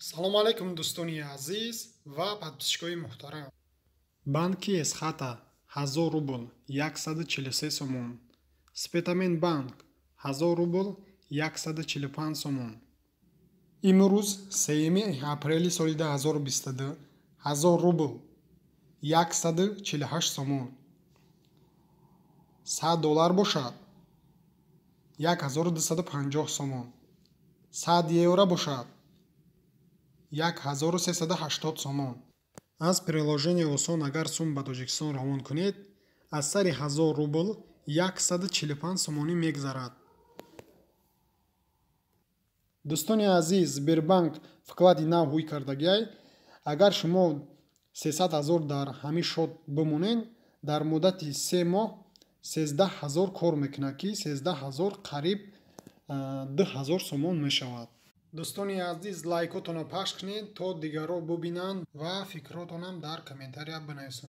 Салому алайкум, дӯстони азиз ва подписчикои муҳтарам. Банки Эсхата: 1000 рубл 143 сомон, Спитамен банк: 1000 рубл 145 сомон. Имрӯз, 3 апрели соли 2022, 1000 рубл 148 сомон, 100 доллар бошад 1250 сомон, 100 евро бошад 1380 сомон. Аз приложение Осон агар сум ба Тоҷикистон равон кунед, аз сари 1000 рубл 145 сомонӣ мегзарад. Дӯстони азиз, Сбербанк вклади нав ҳуй кардагиай. Агар шумо 300 ҳазор дар ҳамин счёт бимонед, дар муддати 3 моҳ 13 000 кор мекунад, ки 13 000 қариб 2000 сомон мешавад. Дӯстони азиз, лайкотонро пахш кунед, то дигарро бубинанд, ва фикротонам дар комментария бинависед.